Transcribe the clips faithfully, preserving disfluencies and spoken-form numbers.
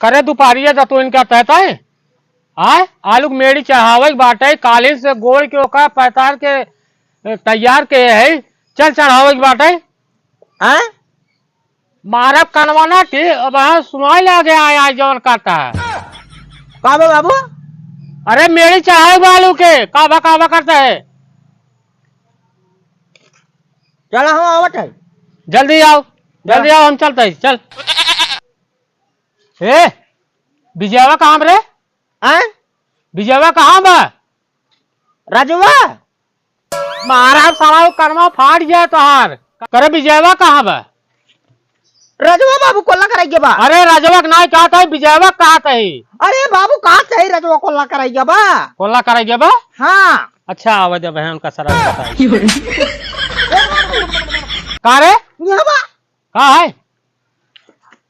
करे दुपहरिया दतुइन का तहत है। आय, आलू के मेड़ी चढ़ावे के बाटे, कालीन से गोड़ के ओका पैतार के, ए, तैयार के है, चल चढ़ावे के बाटे। हैं? मारब कनवा ना के, अब हाँ सुनाई लागे आय, आय जवन करता है। का बे बाबू? अरे मेड़ी चढ़ावे बा आलू के, काबा काबा करता है। चला हम आवत है। जल्दी आओ, जल्दी हाँ। आओ, हम चलते हैं, चल। ए, विजयवा कहाँ बा रे? हैं? विजयवा कहाँ बा? रजवा? मारा साला वो कनवा फाट गया तोहार। करे विजयवा कहाँ बा? रजवा बाबू कोल्ला कराई के बा। अरे रजवा के नाई कहत है, विजयवा कहत है। अरे बाबू कहत है रजवा कोल्ला कराई के बा। कोल्ला कराई के बा? हाँ। अच्छा, आवे दे बहन का सारा बताई। का रे? यहाँ बा। का है?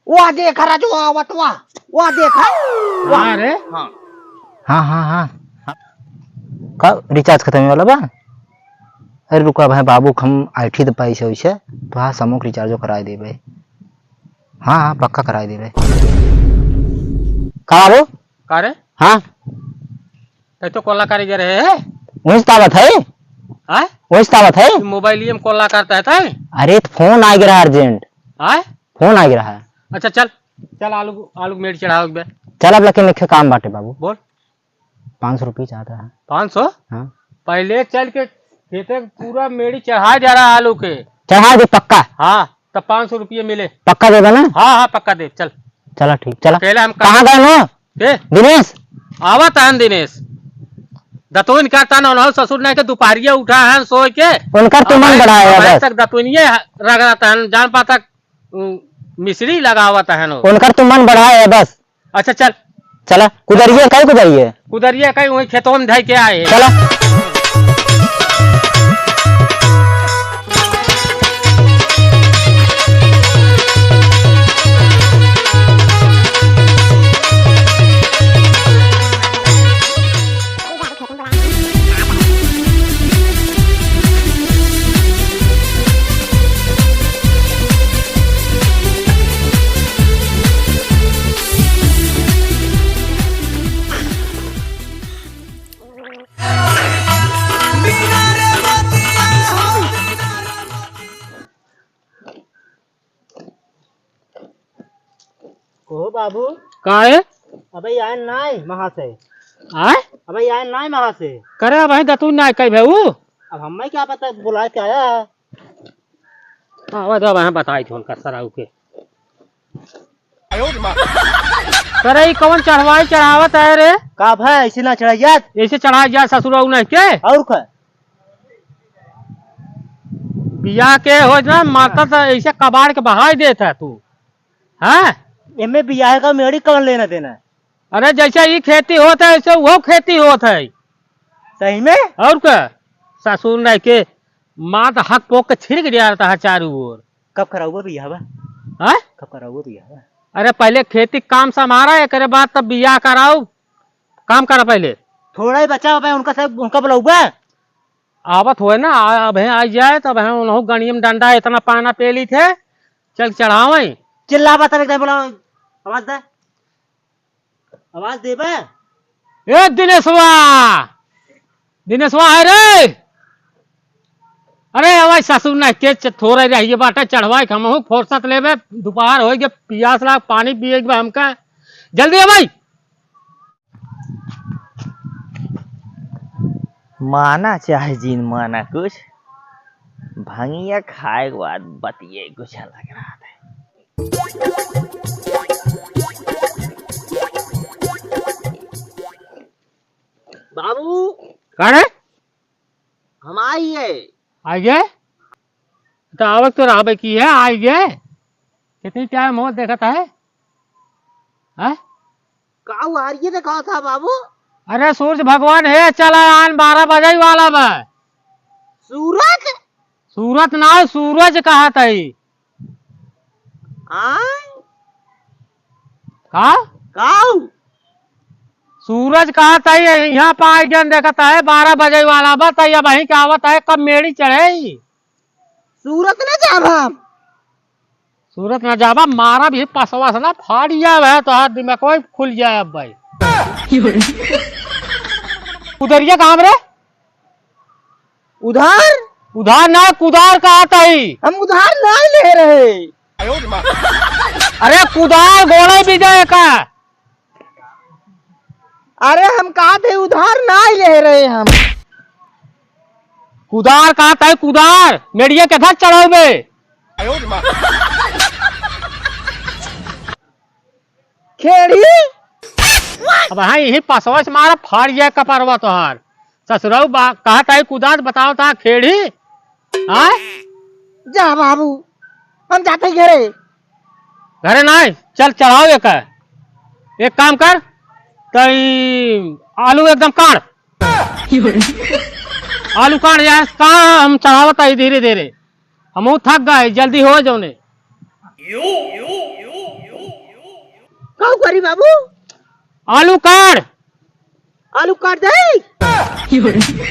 वाह, देख रजवा आवत वा। वाह, देख, हाँ। वाह। हाँ रे। हाँ। हाँ, हाँ, हाँ। का recharge खतम होए वाला बा? अरे रुका भाई, बाबू, हम आइठी त पैसे वैसे, तो हाँ, समूह recharge कराए देबे। हाँ, हाँ, पक्का कराए देबे। का बाबू? का रे? हाँ। तै तो कोल्ला करे गए रहे है? वही तावत है। हाँ? वही तावत है। मोबाइल में कोल्ला करता है तै? अरे, तो फोन आ गया urgent। हाँ? फोन आ गया है। अच्छा, चल, चल, आलू, आलू के मेड़ी चढ़ावे के बे। चल, अब लेकिन एक काम बाटे बाबू। बोल। पाँच सौ रुपये चाहता है। पाँच सौ? हाँ। पहले चल के खेते के पूरा मेड़ी चढ़ा जा रहा आलू के। चढ़ा दे पक्का। हाँ, तब पाँच सौ रुपये मिले। पक्का देबा ना? हाँ, हाँ, पक्का दे, चल। चला ठीक, चला। अकेले हम कहाँ गए हो? के? दिनेश। आवत हन दिनेश। दतुइन करता न, उन्हों ससुर नहीं के दुपहरिया उठा हन सोए के। उनकर तो मन बढ़ाए है बस। तक दतुइनिये रगड़त हन, जान पाता, उ, मिश्री लगावत हन वो। उनकर तो मन बढ़ाए है बस। अच्छा चल। चला, कुदरिया काई कुदरिया? कुदरिया काई वही खेतों में धई के आए। चला। कहो बाबू। का है? अबे आए नाई महाशय। आए? अबे आए नाई महाशय। करे अब दतुइन नाई कई भे ऊ? अब हमें क्या पता, बुलाए के आया है। हाँ, वह तो अब बताई थी उनका सराऊ के। करे ई कौन चढ़वाई चढ़ावत है रे? का भाई, ऐसे ना चढ़ाई जात? ऐसे चढ़ाई जात ससुरऊ नहीं के? और का? बियाह के हो ना, माता तो ऐसे कबाड़ के बहाई देत है तू। हाँ? एमे बियाह का मेड़ी कौन लेना देना? अरे जैसे ई खेती होत है, ऐसे वो खेती होत है। सही में? और का? ससुर नहीं के माँ तो हक पोक के छिड़क दिया रहता है चारों ओर। कब कराऊबा बियाह बा? हाँ? कब कराऊबा बियाह बा? अरे पहले खेती काम संभारा, एकरे बाद तब बियाह कराऊ। काम करा पहले। थोड़ा ही बचा बा, उनका सब, उनका बुलाऊबा। आवत होए ना, आ-, अब हैं आई जाए, तब हैं उन्हों गणियम डंडा इतना पाना पेली थे, चल चढ़ावे। चिल्ला बा तब एक दाई बुलाओ, आवाज दे, आवाज देबे। ए दिनेशवा, दिनेशवा है रे। अरे हमारे ससुर ना के च-, थोड़ा रहिए बाटे चढ़वाए के हमहू फुर्सत लेबे, दोपहर हो गए, पियास लाग, पानी पिए के बा हमका, जल्दी आ भाई। माना चाहे जिन माना कुछ, भंगिया खाए के बाद बतिये कुछ अलग रहत है। बाबू। का रे? हम आई है। आई गए? तो आवक तो रहबे की है, आई गए। कितनी टाइम हो देखत है? हैं? का उहारिये देखा था बाबू? अरे सूरज भगवान है, चला आन बारह बजे वाला बा। सूरज? सूरत ना, सूरज कहत है। आय? का? काऊ? सूरज कहत है, यहाँ पे आई गन देखत है, बारह बजे वाला बा, तो अब वहीं के आवत है, कब मेड़ी चढ़े? सूरत न जाब हम। तुरंत ना जाबा, मारा भी पसवा से ना फाड़ जाए है, तोहार दिमाग कोई खुल जाए अब भाई। उधरिया कहाँ रे? उधार? उधार ना, कुदार कहा तही। हम उधार ना ले रहे। अरे कुदार गोड़े भी जाए का? अरे हम कहा थे उधार ना ले रहे हम। कुदार कहा तही, कुदार मेड़िया के धर चढ़ाओ बे। खेड़ी? अब हाँ, यही पसवा से मारा, फाड़ जाए कपारवा तोहार। ससुरऊ बा-, कहा तही कुदार, बताओ ता खेड़ी? हाँ? जा बाबू, हम जाते घरे। घरे ना, चल चढ़ाओ एक। एक काम कर, तई आलू एकदम काढ़। आलू काढ़ जाए, का हम चढ़ावत आई धीरे धीरे। हमहू थक गए, जल्दी हो जौने। का करी बाबू? आलू काढ़। आलू काट दे।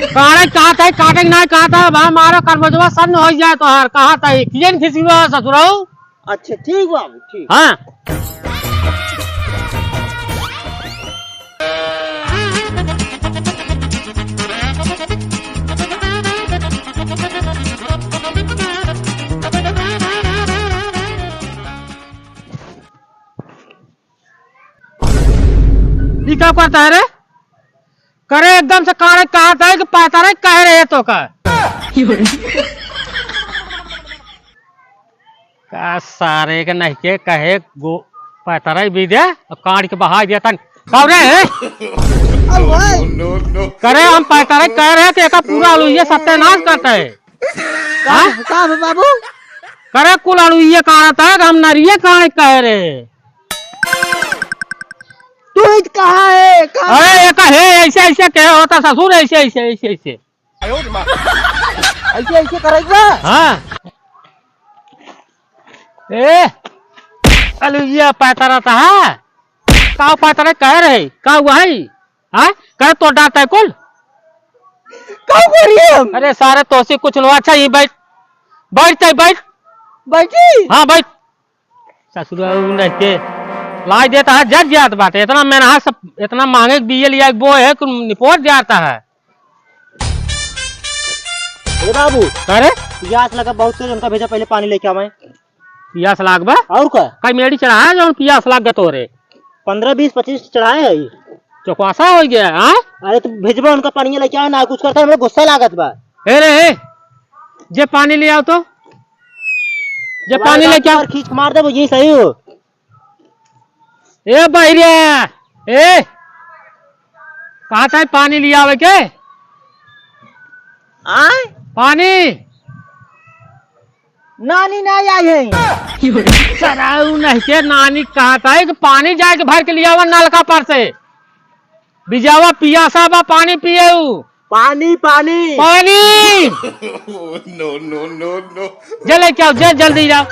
काढ़े कहा तही, काटे ना कहा तही, बा मारो करबजवा सन्न हो जाए तोहार, कहा तही, कियन खिसियो ससुरऊ? अच्छा, ठीक बाबू, ठीक। हाँ। ई का करता है रे? करे एकदम से काढ़े कहा तही कि पैतरे कह रहे तो का? का सारे के नहीं के कहे गो पैतरे भी दे, अब काढ़ के बहा दिया तन। का रे? अब भाई। करे हम पैतरे कह रहे कि एका पूरा आलू ये सत्यानाश करता है। का, हाँ? का बे बाबू? करे कुल आलू ये काढ़ता है कि हम नरिये काढ़े कह रहे। तू ही कहा है, कहा अरे, है? ये का है, ऐसे, ऐसे कहे होता ससुर, ऐसे, ऐसे, ऐसे, ऐसे। ऐसे, ऐसे करेगा? हाँ। ए, अलुइया पाता रहता है। का पाता रहे, कह रहे, का हुआ है? हाँ? कह तो डांटा है कुल। का करिए हम? अरे सारे तोसी कुछ लो, अच्छा ये बैठ, बैठ तई बैठ। बैठी? हाँ बैठ। ससुरा उ नहीं के लाई देता है, जर जात बाटे। इतना मेहनत से, इतना महंगे के बीए लिया, एक बोए है, कुल निपोर जाता है। ए बाबू, अरे? पियास लगा बहुत तेज, उनका भेजा पहले पानी लेके आवे। पियास लाग बा? और का? कई मेड़ी चढ़ा है जौन पियास लाग गया तोरे? पन्द्रह, बीस, पच्चीस चढ़ाए है। चौकवासा हो गया, हाँ? अरे तो भेजबा उनका पानी लेके आवे ना, कुछ करता है, हमरा गुस्सा लागत बा। ए रे, ए, जे पानी ले आओ तो। जे पानी लेके आओ। खींच के मार देबो, ये सही हो। ए बहिरिया, ए, कहा था पानी ले आवे के? आय? पानी। नानी ना आई है। सराऊ नहीं के नानी कहा था कि पानी जाए के भर के ले आवा नलका पर से। बिजावा पियासा बा, पानी पिएऊ। पानी, पानी। पानी। No, no, no, no। जा लेके आओ, जा जल्दी जाओ।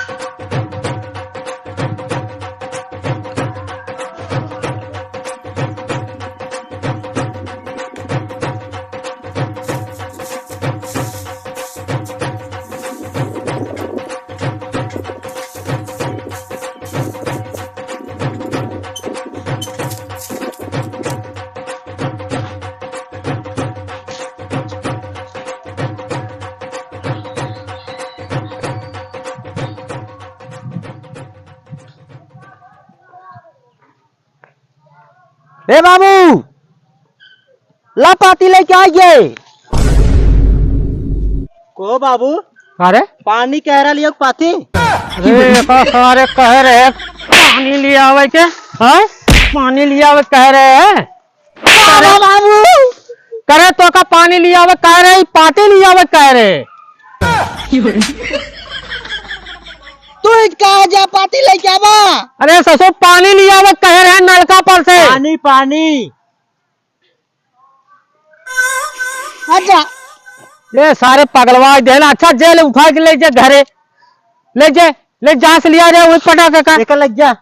ए बाबू, ला पाती लेके आ गए। को बाबू? अरे? पानी कह रहा लियो पाती? अरे, का सारे कह रहे हैं, पानी ले आवे के, हाँ? पानी ले आवे कह रहे हैं? अरे बाबू! करे तो का पानी ले आवे कह रहे, पाती ले आवे कह रहे। तू कहा जा पाती लेके आवा। अरे ससुर, पानी ले आवे कह रहे नलका पर से। पानी, पानी। अच्छा। ये सारे पगलवा देना। अच्छा, जे ले उठा के ले जे घरे। ले जे, ले जहाँ से लिया रे, वही पटक का। लेकर लग जा।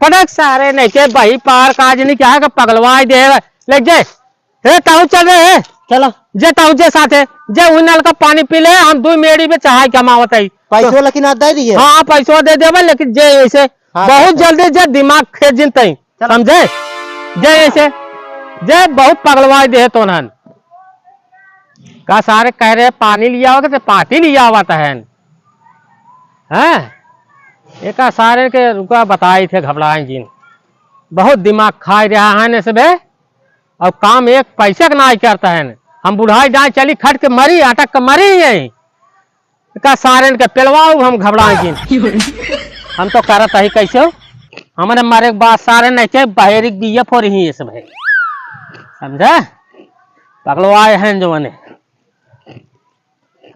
पटक सारे नहीं के बही पार काज नहीं क्या है कि पगलवा दे। ले जे। हे, कहूँ चल रहे हैं? चला। जे ताऊ जे साथे, जे उही नल का पानी पी ले, हम दुइ मेड़ी में चढ़ाई कमावत हई। पैसो लेकिन आ दे दिए। हाँ, पैसो दे देबे, लेकिन जे ऐसे हाँ, बहुत हाँ। जल्दी जे दिमाग खेच जिन तई, चला। समझे? जे ऐसे, जे बहुत पगलवाई दे तोनहन। का सारे कह रहे पानी लियावा के, तो पाती लियावत हन। हैं? एका सारे के रुका बताई थे घबराई जिन। बहुत दिमाग खाई रहा है ने सबे। और काम एक पैसे के नाई करता है। हम बुढ़ाई जाए चली खट के मरी, अटक के मरी यही। का सारेन के पेलवाऊ हम घबराई जिन। हम तो करत ही कैसे हो? हमने मरे के बाद सारे नहीं के बहेरी के बिया फोरी ही ये सब है। समझे? पगलवाए हैं जो मने।